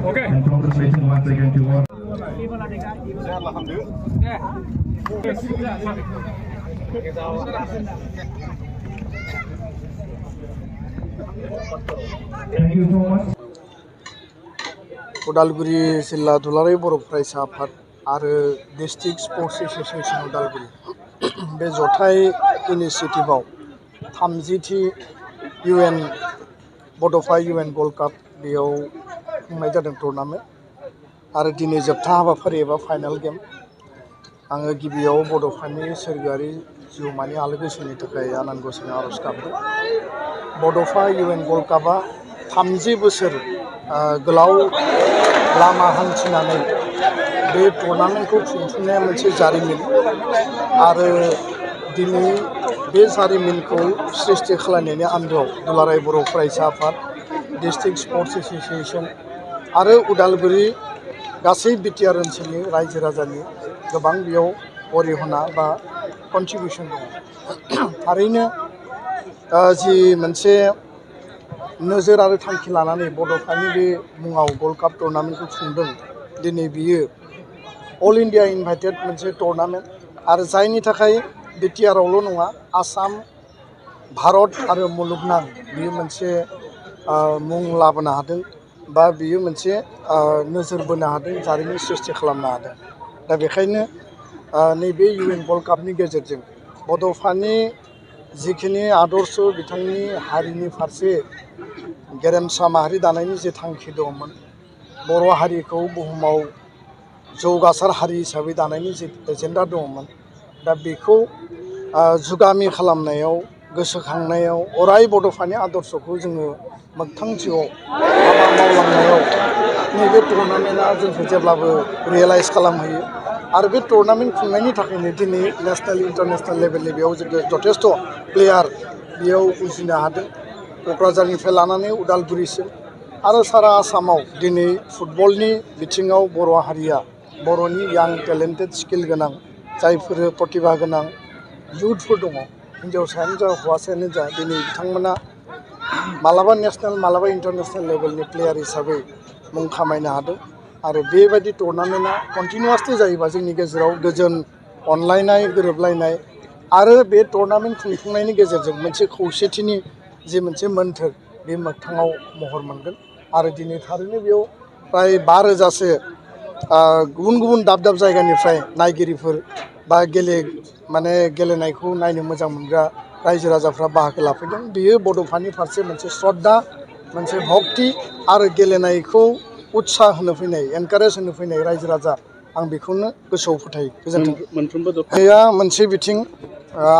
Okay. And congratulations once again to all. Thank you so much. Udalguri जिल्ला दुलाराय बर' फरायसा आफाद आरो डिस्ट्रिक्ट स्पर्ट्स एसोसिएशन उदालगुरि बे जथाय इनिशिएटिभआव 30थि UN बड'फा UN गल्ड काप बेयाव खुंनाय जादों टुर्नामेन्ट आरो दिनै जोबथा हाबाफारि एबा फाइनाल गेम आङो गिबियाव बड'फानि सोरगोआरि जिउमानि आलो गोजोननि थाखाय आनान गसाइनि आर'ज गाबदों। बड'फा UN गल्ड कापआ 30 बोसोर गोलाव लामा हान्थिनानै बे टुर्नामेन्टखौ खुंफुंनाया मोनसे जारिमिन आरो दिनै बे जारिमिनखौ सृष्टि खालामनायनि आन्दोआव दुलाराय बर' फरायसा आफाद डिस्ट्रिक्ट स्पर्ट्स एसोसिएशन आरो उदालगुरि गासै बिटिआर ओनसोलनि रायजो राजानि गोबां बेयाव अरिहना बा कन्ट्रिबिउसन दङ। थारैनो जि मोनसे नोजोर आरो थांखि लानानै बड'फानि बे मुङाव गल्ड काप टुर्नामेन्टखौ खुंदों दिनै बियो अल इन्डिया इनभाइटेड मोनसे टुर्नामेन्ट आरो जायनि थाखाय बिटिआरआवल' नङा आसाम भारत आरो मुलुगनां बियो मोनसे मुं लाबोनो हादों बा बियो मोनसे नोजोर बोनो हादों जारिमिन सृष्टि खालामनो हादों। दा बेखायनो नैबे UN गल्ड कापनि गेजेरजों बड'फानि जिखिनि आदर्श बिथांनि हारिनि फारसे गेरेमसा माहारि दानायनि जे थांखि दंमोन बर' हारिखौ बुहुमाव जौगासार हारि हिसाबै दानायनि जे एजेन्डा दंमोन दा बेखौ जुगामि खालामनायाव गोसोखांनायाव अराय बड'फानि आदर्शखौ जोङो मोगथां जिउआव हाबा मावलांनायाव नैबे टुर्नामेन्टआ जोंखौ जेब्लाबो रियेलाइज खालामहोयो आरो बे टुर्नामेन्ट खुंनायनि थाखायनो दिनै नेसनेल इन्टारनेसनेल लेभेलनि बेयाव जोङो जथेस्थ' प्लेयार बेयाव उजिनो हादों क'क्राझारनिफ्राय लानानै उदालगुरिसिम आरो सारा आसामाव दिनै फुटबलनि बिथिङाव बर' हारिया बर'नि यां टेलेन्टेड स्किल गोनां जायफोर प्रतिभा गोनां इयुथफोर दङ हिन्जावसायानो जा हौवासायानो जा दिनै बिथांमोना मालाबा नेसनेल मालाबा इन्टारनेसनेल लेभेलनि प्लेयार हिसाबै मुं खामायनो हादों आरो बेबायदि टुर्नामेन्टआ कन्टिनिउवासलि जायोबा जोंनि गेजेराव गोजोन अनलायनाय गोरोबलायनाय आरो बे टुर्नामेन्ट खुंफुंनायनि गेजेरजों मोनसे खौसेथिनि जे मोनसे मोन्थोर बे मोगथाङाव महर मोनगोन आरो दिनै थारैनो बेयाव प्राय 5,000सो गुबुन गुबुन दाब दाब जायगानिफ्राय नायगिरिफोर बा गेलेनायखौ नायनो मोजां मोनग्रा रायजो राजाफ्रा बाहागो लाफैदों। बेयो बड'फानि फारसे मोनसे श्रद्धा मोनसे भक्ति आरो गेलेनायखौ उत्साह होनो फैनाय एनकारेज होनो फैनाय रायजो राजा आं बेखौनो गोसोआव फोथायो। गोजोन्थों। बेया मोनसे बिथिं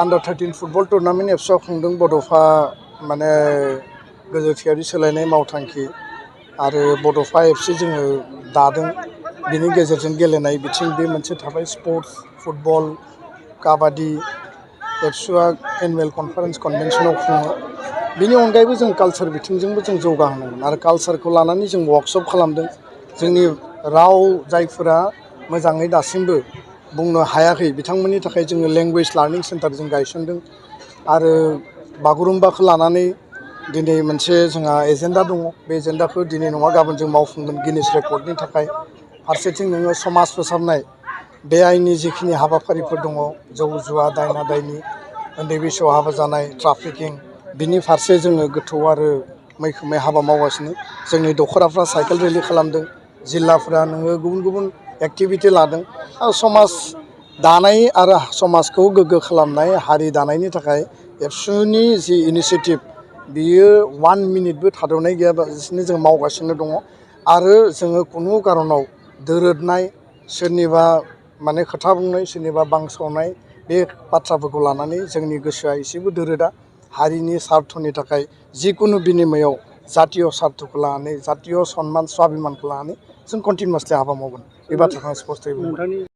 आन्डार 13 फुटबल टुर्नामेन्ट एबसुआ खुंदों बड'फा गोजौथियारि सोलायनाय मावथांखि आरो बड'फा FC जोङो दादों बिनि गेजेरजों गेलेनाय बिथिं बे मोनसे थाबाय स्पर्ट्स फुटबल काबादि एबसुआ एनुवेल कनफारेन्स कनभेन्सनाव खुङो बिनि अनगायैबो जों कालचार बिथिंजोंबो जों जौगाहोनांगोन आरो कालचारखौ लानानै जों वर्कशप खालामदों जोंनि राव जायफोरा मोजाङै दासिमबो बुंनो हायाखै बिथांमोननि थाखाय जोङो लेंगुवेज लार्निं सेन्टार जों गायसनदों आरो बागुरुम्बाखौ लानानै दिनै मोनसे जोंहा एजेन्डा दङ बे एजेन्डाखौ दिनै नङा गाबोन जों मावफुंगोन गिनिस रेकर्डनि थाखाय फारसेथिं नोङो समाज फोसाबनाय बे आइननि जिखिनि हाबाफारिफोर दङ जौ जुवा दायना दायनि उन्दै बैसोआव हाबा जानाय ट्राफिकिं बिनि फारसे जोङो गोथौ आरो मैखोमै हाबा मावगासिनो जोंनि दख'राफ्रा साइकेल रेलि खालामदों जिल्लाफ्रा नोङो गुबुन गुबुन एक्टिभिटि लादों आरो समाज दानाय आरो समाजखौ गोग्गो खालामनाय हारि दानायनि थाखाय एबसुनि जि इनिशिएटिभ बियो 1 मिनिटबो थाद'नाय गैयालासिनो जों मावगासिनो दङ आरो जोङो खुनु कारनाव दोरोदनाय सोरनिबा खोथा बुंनाय सोरनिबा बांसावनाय बे बाथ्राफोरखौ लानानै जोंनि गोसोआ एसेबो दोरोदा हारिनि सार्थनि थाखाय जिकुनु बिनिमयाव जातीय सार्थखौ लानानै जातीय सन्मान स्वाभिमानखौ लानानै जों कन्टिनिउवासलि हाबा मावगोन बे बाथ्राखौ आं स्पष्टयै बुंबाय।